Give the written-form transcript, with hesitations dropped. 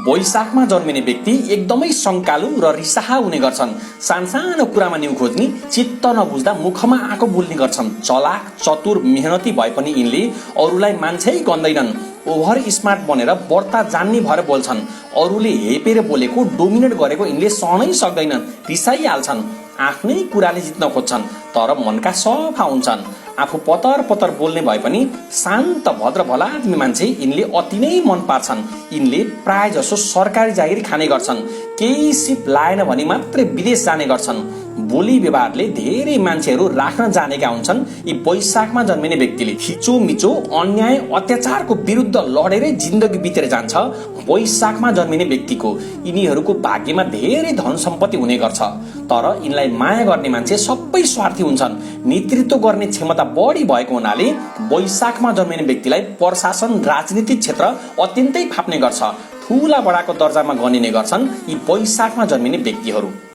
वैशाखमा जन्मिने व्यक्ति एकदमै शङ्कालु र रिसाहा हुने गर्छन्। सानसानो कुरामा न्यु खोज्ने, चित्त नबुझ्दा मुखमा आँको बोल्ने गर्छन्। चलाक, चतुर, मेहनती भए पनि यिनले अरूलाई मान्छे गन्दैनन्। ओभर स्मार्ट बनेर बढ्ता जान्ने भएर बोल्छन्। अरूले हेपेर बोलेको, डोमिनेट गरेको यिनले सहनै सक्दैनन्, रिसाइहाल्छन्। आफ्नै कुराले जित्न खोज्छन्, तर मनका सफा हुन्छन्। आफू पतर पतर बोल्ने भए पनि शान्त भद्र भला आदमी मान्छे यिनले अति नै मन पार्छन्। यिनले प्राय जसो सरकारी जागिर खाने गर्छन्। केही सिप लाएन भने मात्रै विदेश जाने गर्छन्। बोली व्यवहारले धेरै मान्छेहरू राख्न जानेका हुन्छन्। यी वैशाखमा जन्मिने व्यक्तिले खिचोमिचो अन्याय अत्याचारको विरुद्ध लडेरै जिन्दगी बितेर जान्छ। वैशाखमा जन्मिने व्यक्तिको यिनीहरूको भाग्यमा धेरै धन सम्पत्ति हुने गर्छ, तर यिनलाई माया गर्ने मान्छे सबै स्वार्थी हुन्छन्। नेतृत्व गर्ने क्षमता बढी भएको हुनाले वैशाखमा जन्मिने व्यक्तिलाई प्रशासन, राजनीतिक क्षेत्र अत्यन्तै फाप्ने गर्छ। ठूला बडाको दर्जामा गनिने गर्छन् यी वैशाखमा जन्मिने व्यक्तिहरू।